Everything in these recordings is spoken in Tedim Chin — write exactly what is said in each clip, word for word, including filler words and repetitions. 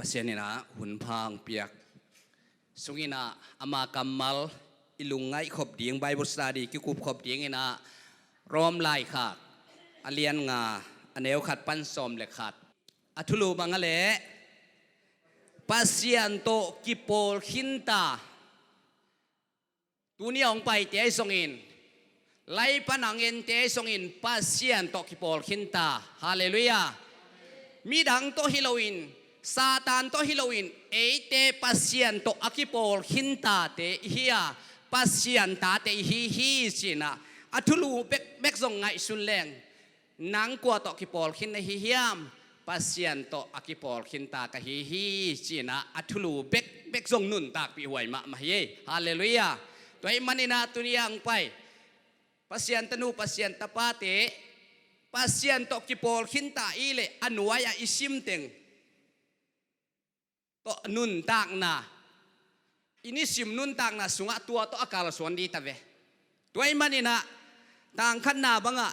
Pasian in ah hun pha hong piak sungin ah ama kammal i lungngaih khop ding, Bible study kikup khop dingin ah Rom laikhak a lian nga, a neu khat pan sawm le khat. A thulu bang a leh Pasian tawh kipawl khinta. Tuni a hong paite ahi zongin, lai pan a hong ente ahi zongin Pasian tawh kipawl khinta. Halleluiah. Midang tawh hi loin, Satan tawh hi loin, eite Pasian tawh a kipawl khintate i hi a, Pasian tate i hi hi ci-in ah a thulu bekbek zong ngaihsun leng, nang kua tawh kipawl khin na hi hiam? Pasian tawh a kipawl khinta ka hi hi ci-in ah a thulu bekbek zong nuntakpih huai mahmah hi. Halleluiah. Tua ahih manin ah tuni a hong pai Pasian tanu, Pasian tapate, Pasian tawh kipawl khinta i leh a nuai-ah i simteng tawh nuntakna, i nisim nuntakna sungah tua tawh a kalsuan ding ta ve. Tua ahih manin ah tang khatna bangah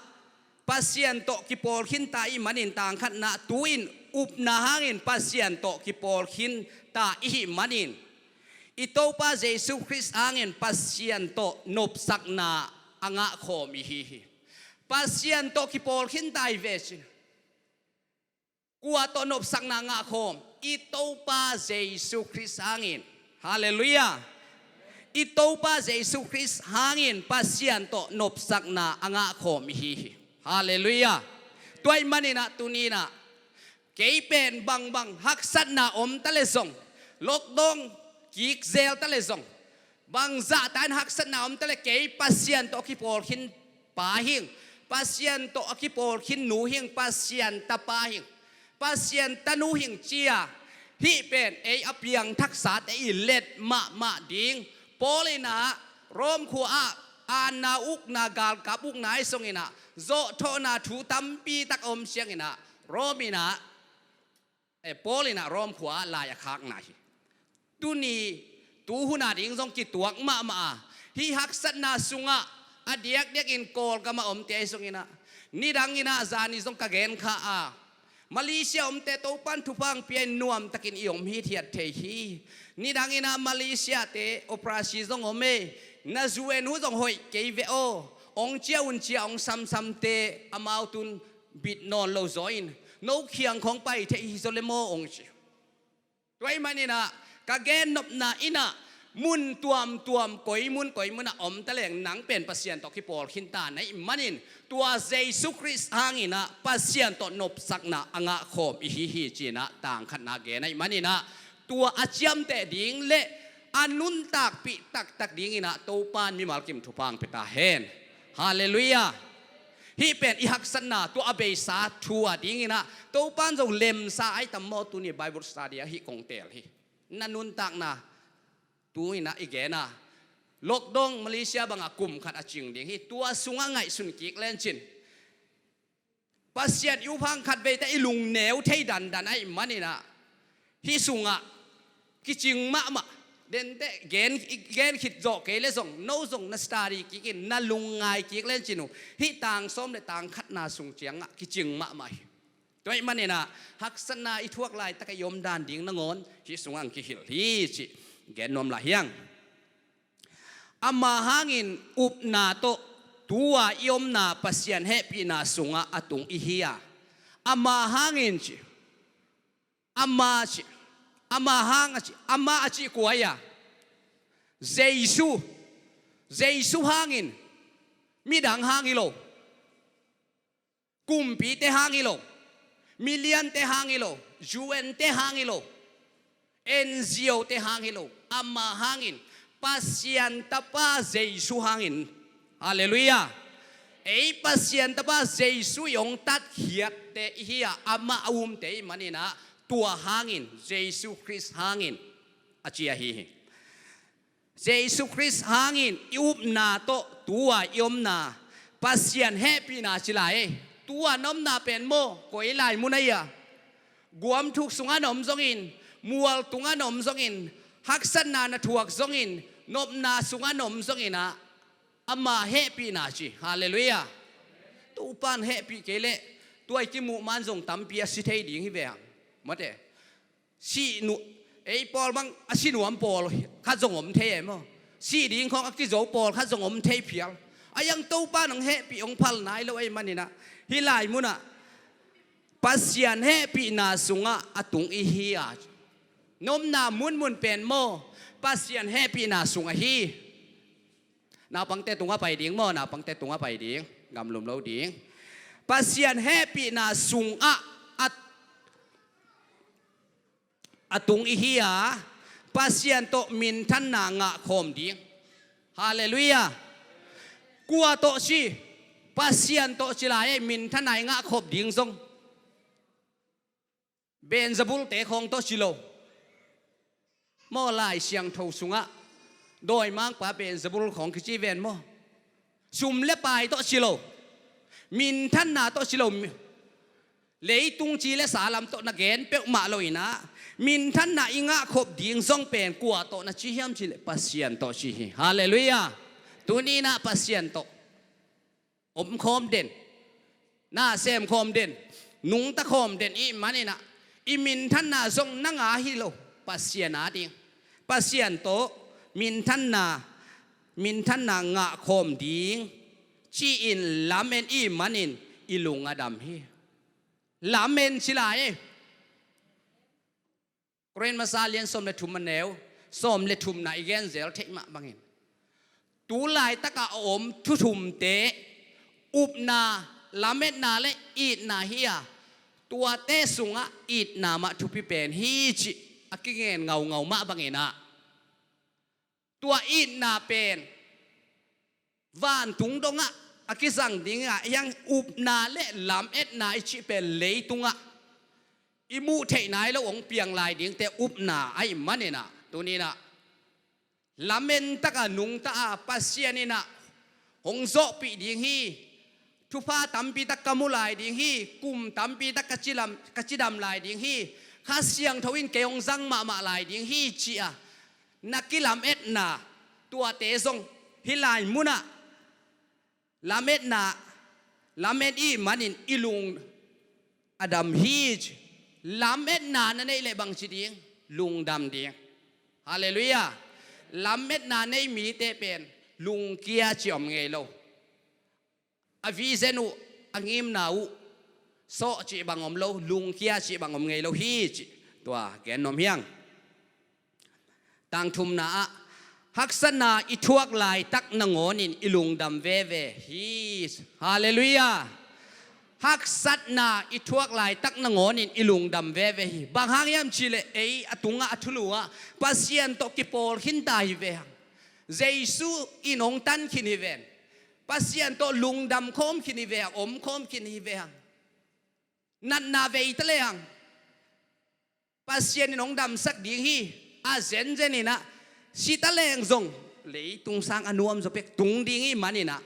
Pasian tawh kipawl khinta i hih manin, tang khatna, tu-in upna hangin Pasian tawh kipawl khinta i hih manin, i Topa Jesu Khrist hangin Pasian tawh nopsakna a ngahkhawm i hi hi. Pasian tawh kipawl khinta i ve cin, kua tawh nopsakna ngahkhawm? I Topa Jesu Khrist hangin. Halleluiah. I Topa Jesu Khrist hangin Pasian tawh nopsakna a ngahkhawm i hi hi. Halleluiah. Tua ahih manin ah tuni-in ah kei pen bangbang haksatna om ta leh zong, lockdown kik zel ta leh zong, bangzah ta in haksatna om ta leh, kei Pasian tawh a kipawl khin pa hing, Pasian tawh a kipawl khin nu hing, Pasian tapa hing, Pasian tanu hing ci-a, hih pen ei a piangthaksate i let mahmah ding. Paul in ah Rom khua-ah aatna ukna, galkap ukna ahi zongin ah, zawhthawhna thu tampi tak a om ciangin ah, Rom in ah, eh, Paul in ah Rom khua-ah lai a khakna hi. Tuni, tu hun a ding zong kituak mahmah a, hih haksatna sungah a diakdiakin Kawlgam a omte ahi zongin ah, nidangin ah zani zong ka gen kha a, Malaysia omte Topa'n thupha hong pia in nuamtakin i om hithiat thei hi. Nidangin ah Malaysia-te operasi zong om e, na U N hu zong hoih kei ve aw, hong ciah un ci-a hong samsamte amau tun bit nawn lo zaw in, no khiang khawng pai thei hi zaw le maw hong ci. Tua ahih manin ah ka gennopna in ah, mun tuamtuam, koi mun koi mun ah om ta leng, nang pen Pasian tawh kipawl khinta na hih manin, tua Jesu Khrist hangin ah Pasian tawh nopsakna a ngahkhawm i hi hi ci-in ah tang khatna gen ahih manin ah, tua a ciamteh ding le a nuntakpih taktak dingin ah Topa'n mimal kim thupha hong pia ta hen. Halleluiah. Hih pen i haksatna tua a beisa thu a dingin ah Topa'n zong lemsa ahi tam maw? Tuni Bible study ah hih kong teel hi. Na nuntakna tu-in ah i gen a, lockdown Malaysia bangah kum khat a cing ding hi. Tua sungah ngaihsun kik len cin, Pasian i up hang khatveite i lungneu thei dandan ahih manin ah, hih sungah kicing mahmah. Denteh gen, gen khit zawh kei le zong, no zong na study kik in, na lungngai kik len cin uh, hih tang sawm le tang khatna sung ciangah kicing mahmah hi. Tua ahih manin ah haksatna i thuak laitak a i omdan ding nangawn hih sungah hong kihilh hi cih gen nuam lai hi hang. Ama hangin upna tawh tu-a i omna Pasian hehpihna sungah a tung i hi a, ama hangin ci, ama ci, ama hang a ci, ama a cih kua hi a? Jesu. Jesu hangin, midang hang hi lo. Kumpite hang hi lo, miliante hang hi lo, U N-te hang hi lo, N G O-te hang hi lo, ama hangin, Pasian Tapa Jesu hangin. Halleluiah. Ei Pasian Tapa Jesu i hong tatkhiatte i hi a, amah a umte i hih manin ah, tua hangin, Jesu Khrist hangin, a ci ahi hi. Jesu Khrist hangin i upna tawh tu-a i omna Pasian hehpihna ci lai. Tu-a na omna pen maw, koi lai mun a hi a, guam thuk sungah na om zongin, mual tungah na om zongin, haksatna na thuak zongin, nopna sungah na om zongin ah, ama hehpihna ci. Halleluiah. Topa'n hehpih kei leh tua i kimuh man zong tampi a si thei ding hi ve hang. Mate. Sih nu, ei pawl bang a si nuam pawl khat zong om thei e maw? Sih ding khawng a kizo pawl khat zong om thei phial. A iang Topa nang hehpih hong phal nai lo ahih manin ah, hih lai munah Pasian hehpihna sungah a tung i hi a, na omna munmun pen maw, Pasian hehpihna sung ahi. Naupangte tungah pai ding maw, naupangte tungah pai ding, gamlum lo ding. Pasian hehpihna sungah a, a tung i hi a, Pasian tawh minthanna ngah khawm ding. Halleluiah. Kua tawh ci? Pasian tawh ci lai ei, minthanna i ngah khop ding zong Beelzebulte khawng tawh ci lo. Maw, Lai Siangtho sungah dawimangpa Beelzebul khawng kici ven maw? Sum le pai tawh ci lo. Minthanna tawh ci lo. Leitung ci le sa lam tawh na gen peuhmah lo inah, minthanna i ngah khop ding zong pen kua tawh na ci hiam cih leh Pasian tawh ci hi. Halleluiah. Tuni inah Pasian tawh om khawm den, na sem khawm den, nungta khawm den i hih manin ah, i minthanna zong nang a hi lo, Pasian a ding. Pasian tawh minthanna, minthanna ngah khawm ding ci-in lamen i hih manin i lung a dam hi. Lamen ci lai ei. Korin masa lian sawm le thum, a neu sawm le thumna i genzel theih mah bangin, tu laitakah a om thu thumte, upna, lametna le itna hi a, tuate sungah itna mah thupi pen hi cih a kingen ngaungau mah bangin ah, tua itna pen vantung dongah a kizang ding a, hiang upna le lametna i cih pen leitungah i muh theih nai lo hong piang lai dingte upna ahih manin ah, tuni inah lamen taka nungta a Pasian inah hong zawhpih ding hi. Thupha tampi tak ka mu lai ding hi, kum tampi tak ka cidam, ka cidam lai ding hi, Kha Siangtho in kei hong zang mahmah lai ding hi ci-a na kilametna, tuate zong hih lai munah lametna, lamet i hih manin i lung a dam hi ci. Lametna na neih leh bangci ding? Lungdam ding. Halleluiah. Lametna nei mite pen lungkia cih om ngei lo. A vision uh, a ngimna uh sawh cih bang om lo, lungkia cih bang om ngei lo hi cih tua gen nuam hi hang. Tang thumna ah, haksatna i thuak laitak nangawnin i lungdam veve hi. Halleluiah. Haksatna i thuak laitak nangawnin i lungdam veve hi. Bang hang hiam cih leh ei a tungah, a thulu ah Pasian tawh kipawl khinta hi ve hang. Jesu in hong tan khin hi ven. Pasian tawh lungdam khawm khin hi ve hang, om khawm khin hi ve hang. Natna vei ta le hang Pasian in hong damsak ding hi. A zenzen inah, si ta leng zong leitung sang a nuam zaw pek tung ding i hih manin ah,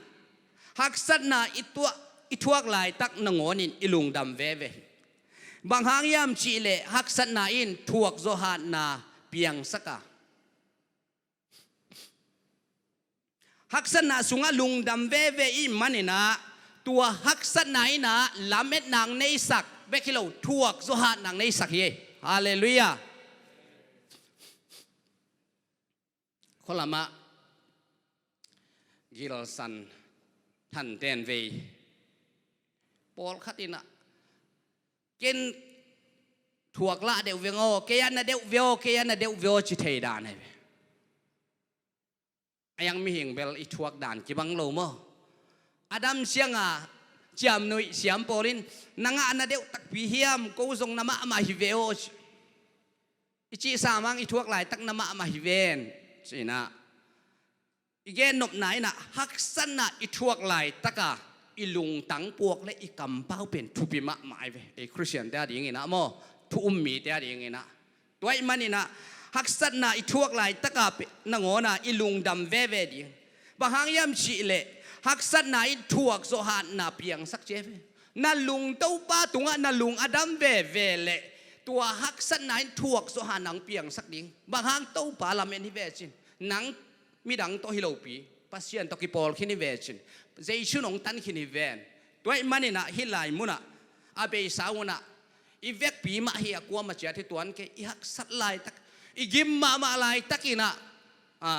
haksatna i tuah, i thuak laitak nangawnin i lungdam veve hi. Bang hang hiam cih leh haksatna in thuakzawh hatna piangsak a, haksatna sungah lungdam veve i hih manin ah, tua haksatna in ah lametna hong neisak bek hi lo, thuakzawh hatna hong neisak hi. Halleluiah. Khualamah gilsan thanten vei pawlkhat in ah, ken thuak lah deuh veng aw, kei a na deuh ve aw, kei a na deuh ve aw ci thei dan ahi ve. A iang mihing bel i thuak dan kibang lo maw? A dam cianga ciamnuih siam pawl in, nang a na deuh takpi hiam, ko zong na mahmah hi ve aw ci. I cihsa mang i thuak laitak na mahmah hi ven. Ci-in ah, i gennopna in ah, haksatna i thuak laitaka i lungtang puak le i kampau pen thupi mahmah ahi ve. Ei Khristiante a dingin ah maw, thu um mite a dingin ah. Tua ahih manin ah, haksatna i thuak laitaka pe-, nangawna i lungdam veve ding. Bang hang hiam cih leh haksatna in thuakzawh hatna piangsak ci ve. Na lung Topa tungah na lung a dam veve leh, tua haksatna in thuakzawh hatna hong piangsak ding. Bang hang? Topa lamen hi ve cin. Nang midang tawh hi lopi, Pasian tawh kipawl khin hi ve cin. Jesu in hong tan khin hi ven. Tua ahih manin ah hih lai munah, a beisa un ah, I vekpi mah hi a, kuamah ciat hi tuan kei, i haksat laitak, i gim mahmah laitakin ah, a,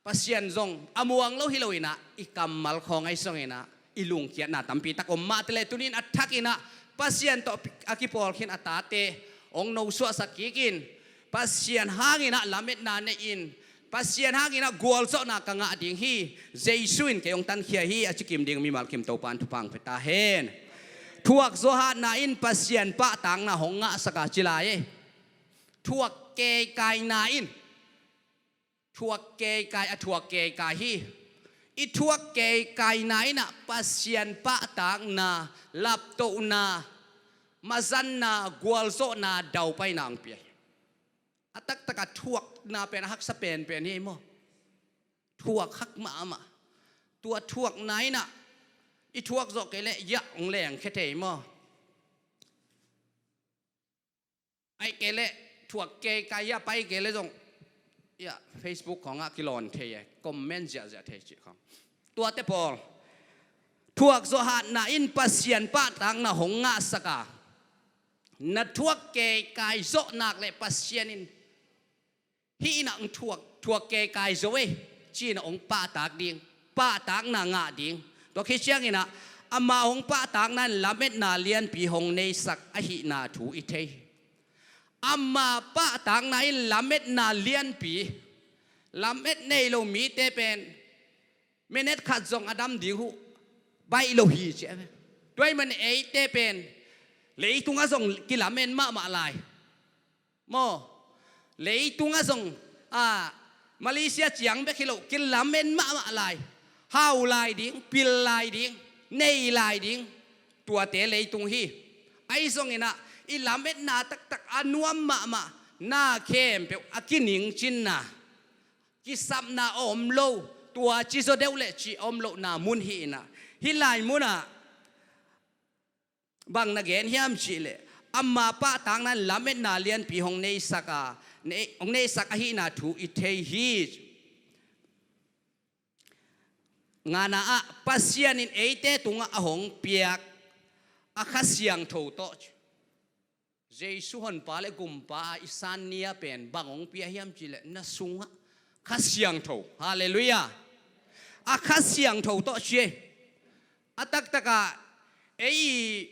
Pasian zong a muang lo hi loin ah, i kammal khawng ahi zongin ah, i lungkiatna tampi tak om mah teh leh, tuni-in a thakin ah Pasian tawh a kipawl khin a tate hong nosuahsak kik in, Pasian hangin ah lametna nei in, Pasian hangin ah gualzawhna ka ngah ding hi, Jesu in kei hong tankhia hi, a ci kim ding mimal kim Topa'n thupha hong pia ta hen. Thuakzawh hatna in Pasian pahtakna hong ngahsak a, ci lai e. Thuak keikaina in, thuak keikai, a thuak keikai hi. I thuak keikaina in ah Pasian pahtakna, laptohna, mazanna, gualzawhna, daupaina hong pia hi. A taktak a thuakna pen a haksa penpen hi maw? Thuak hak mahmah. Tua thuakna in ah i thuak zawh kei leh, yah, hong lengkhia thei maw? Ahih kei leh thuak keikai, yah, pai kei leh zong, yah, Facebook khawng ah kilawn thei e, comment ziahziah thei cih khawng. Tuate pawl, thuakzawh hatna in Pasian pahtakna hong ngahsak a, na thuak keikai zawh nak leh Pasian in hih in ah hong thuak, thuak keikai zo e, ci-in ah hong pahtak ding, pahtakna ngah ding. Tua khit ciangin ah amah hong pahtakna in lametna lianpi hong neisak ahihna thu i thei hi. Ama pahtakna in lametna lianpi, lamet nei lo mite pen minute khat zong a dam ding uh baih lo hi, ci a. Tua ahih manin eite pen leitungah zong kilamen mahmah lai. Maw, leitungah zong, a, Malaysia ciang bek hi lo, kilamen mahmah lai. Hau lai ding, pil lai ding, nei lai ding, tuate leitung hi. Ahi zongin ah i lametna taktak a nuam mahmah, na khempeuh a kiningcinna, kisapna a om lo, tua ci zaw deuh leh cih a om lohna mun hi in ah, hih lai munah bang na gen hiam cih leh, ama pahtakna in lametna lianpi hong neisak a, nei, hong neisak ahihna thu i thei hi. Ngana ah, Pasian in eite tungah a hong piak a Kha Siangtho tawh, Jesu Honpa le Gumpa a i san ni-a pen bang hong pia hiam cih leh, na sungah Kha Siangtho. Halleluiah. A Kha Siangtho tawh ci e. A taktak ah ei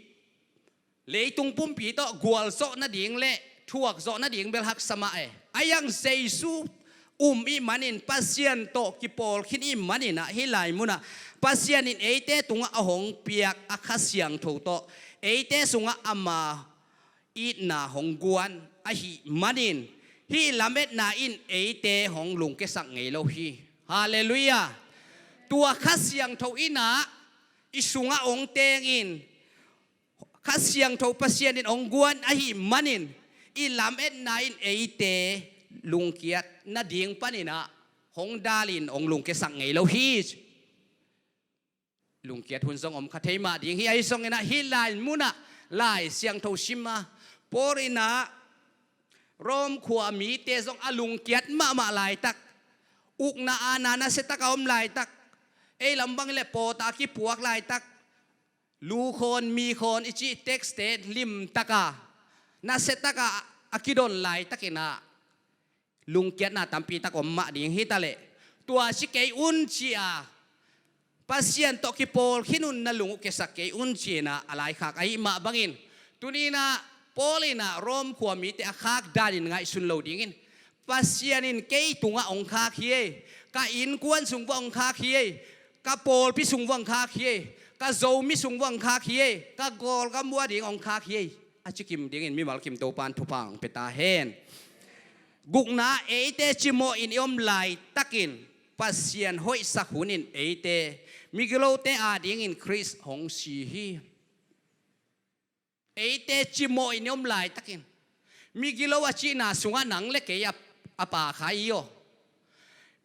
leitung pumpi tawh gualzawh nading le thuakzawh nading bel haksa mah e. Ahi zongin Jesu um ih manin, Pasian tawh kipawl khin ih manin ah, hih lai munah Pasian in eite tungah a hong piak a Kha Siangtho tawh eite sungah ama itna hong guan ahih manin, hih lametna in eite hong lungkiasak ngei lo hi. Halleluiah. Tua Kha Siangtho in ah i sungah hong teng in, Kha Siangtho Pasian in hong guan ahih manin, i lametna in eite lungkiat nading panin ah hong dal in hong lungkiasak ngei lo hi. Lungkiat hun zong om kha thei mah ding hi. Ahi zongin ah hih lai munah Lai Siangtho sim a, Paul in ah Rom khua mite zong a lungkiat mahmah laitak, ukna aana nasia tak a om laitak, ei lam bang leh pawtaw a kipuak laitak, lu khawn, mi khawn i cih text-te limtak a, nasia tak a a kidon laitakin ah lungkiatna tampi tak om mah ding hi ta leh, tua ci kei un ci a, Pasian tawh kipawl khin un, na lung uh kiasak kei un ci-in ah a laikhak ahih mah bangin, tuni-in ah Paul in ah Rom khua mite a khak danin ngaihsun lo dingin, Pasian in kei tungah hong khak hi e, ka innkuan sung vuah hong khak hi e, ka pawlpi sung vuah hong khak hi e, ka Zomi sung vuah hong khak hi e, ka Kawlgam vuah ding hong khak hi e, a ci kim dingin mimal kim Topa'n thupha hong pia ta hen. Gukna, eite cimawh in i om laitakin Pasian hoihsak hunin eite migilote adingin Khrist hong si hi. Eite cimawh in i om laitakin, migilo a cihna sungah nang le kei a, a pha kha i aw.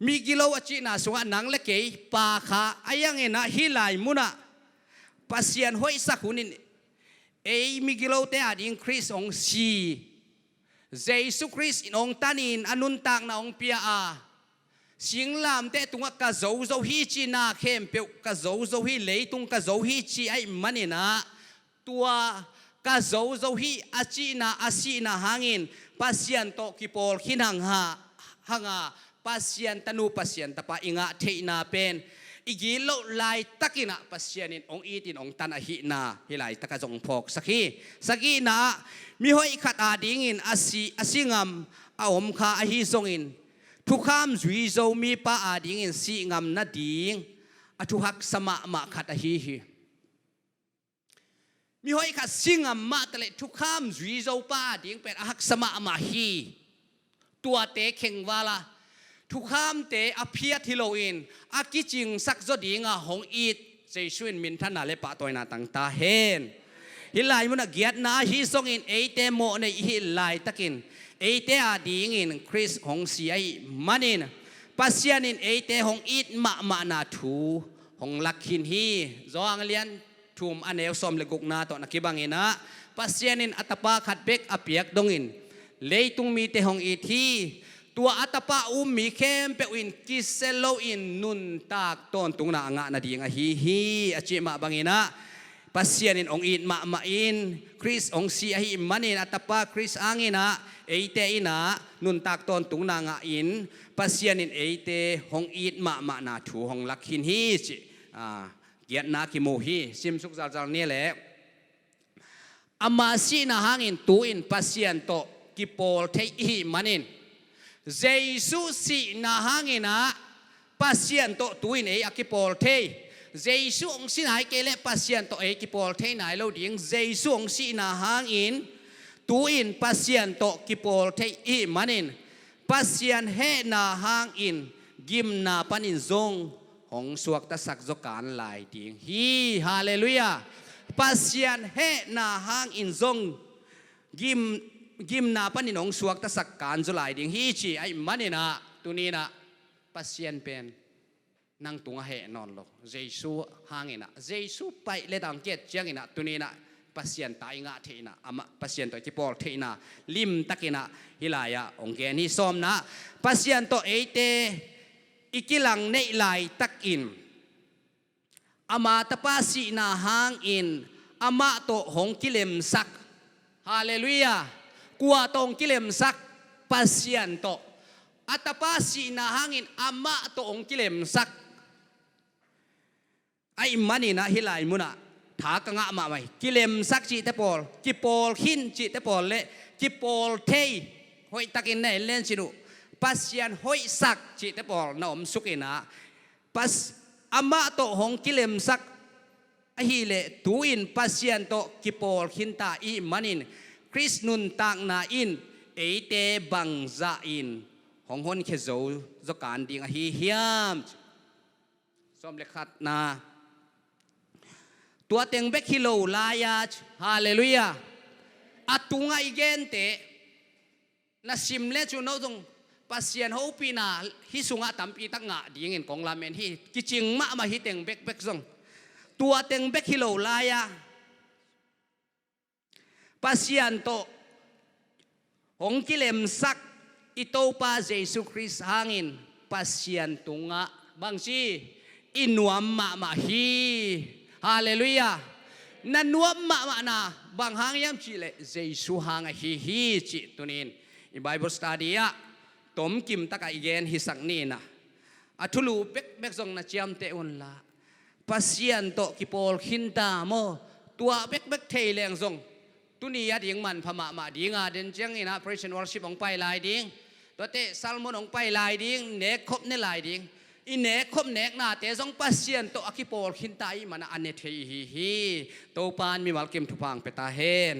Migilo a cihna sungah nang le kei pha kha, ahi zongin ah hih lai munah Pasian hoihsak hunin ei migilote ading Khrist hong si, Jesu Khrist in hong tan in a nuntakna hong pia a, singlamteh tungah ka zo zo hi ci, na khempeuh ka zo zo hi, leitung ka zo hi ci ahih manin ah, tua ka zo zo hi a cihna, a sihna hangin Pasian tawh kipawl khin hang ha, hanga Pasian tanu, Pasian tapa i ngah theihna pen i gitloh laitakin ah Pasian in hong itin hong tan ahihna hih laitakah zong phawksak hi. Sagihna ah mihoih khat adingin a si, a si ngam a om kha ahi zongin thukham zui zo mipa adingin sih ngam nading a thuhaksa mahmah khat ahi hi. Mihoih khat si ngam mah taleh thukham zui zo pa ading pen a haksa mahmah hi. Tuate khengvala thukhamte a phiat hi loin a kicingsak zaw dinga hong it Jesu in minthanna le pahtawina tang ta hen. Hih lai munah giatna ahi zongin eite mawhnei i hih laitakin eite adingin Khrist hong si ahih manin Pasian in eite hong it mahmahna thu hong lak khin hi. Johan lian thum a neu sawm le gukna tawh na kibangin ah Pasian in a tapa khat bek a piak dongin leitung mite hong it hi. Tua a tapa um mi khempeuh in kisia loin nuntak tawntungna a ngah nading ahi hi a cih mah bangin ah Pasian in hong it mahmah in Khrist hong si ahih manin a tapa Khrist hangin ah eite in ah nuntak tawntungna ngah in Pasian in eite hong it mahmahna thu hong lak khin hi cih, ah, giatna kimu hi. Simsuk zalzal ni leh ama sihna hangin tu-in Pasian tawh kipawl thei ihih manin Jesu sihna hangin ah Pasian tawh tu-in ei a kipawl thei. Jesu hong si nai kei leh Pasian tawh ei kipawl thei nai lo ding. Jesu hong sihna hangin tu-in Pasian tawh kipawl thei ihih manin Pasian hehna hangin gimna panin zong hong suaktasak zaw kan lai ding hi. Halleluiah. Pasian hehna hangin zong gim, gimna panin hong suaktasak kan zaw lai ding hi ci ahih manin ah tuni-in ah Pasian pen nang tungah heh nawn lo. Jesu hangin ah, Jesu paih le dang kiat ciangin ah tuni-in ah Pasian ta i ngah theihna, amah Pasian tawh i kipawl theihna limtakin ah hih lai-ah hong gen hi. Sawmna, Pasian tawh eite i kilang neih laitakin ama tapa sihna hangin amah tawh hong kilemsak. Halleluiah. Kua tawh hong kilemsak? Pasian tawh. A tapa sihna hangin amah tawh hong kilemsak ahih manin ah hih lai munah tha ka ngah mahmah hi. Kilemsak cihte pawl, kipawl khin cihte pawl le kipawl thei, hoihtakin na en lencin uh, Pasian hoihsak cihte pawl na omsuk in ah Pas, amah tawh hong kilemsak ahih leh tu-in Pasian tawh kipawl khinta ihih manin Khrist nuntakna in eite bangzah in hong honkhia zo zaw kan ding ahi hiam? Sawm le khatna, tua teng bek hi lo lai-a, halleluiah, a tungah i gente na sim le cu no zong Pasian hopihna hih sungah tampi tak ngah dingin kong lamen hi. Kicing mahmah hi teng bekbek zong. Tua teng bek hi lo lai-a Pasian tawh hong kilemsak i Topa Jesu Khrist hangin Pasian tungah bangci i nuam mahmah hi. Halleluiah. Na nuam mahmahna bang hang hiam cihleh Jesu hang ahi hi cih tuni-in i Bible study ah tomkim takah i gen hisak ni in ah, a thulu bekbek zong na ciamteh unla Pasian tawh kipawl khinta maw? Tua bekbek thei leng zong tuni a ding manpha mahmah dinga, den ciangin ah praise and worship hong pai lai ding, tuate sermon hong pai lai ding, nekkhop ne lai ding. I nekkhop neknate zong Pasian tawh a kipawl khinta ihih manah a ne thei ihi hi. Topa in mimal kim thupha hong pia ta hen.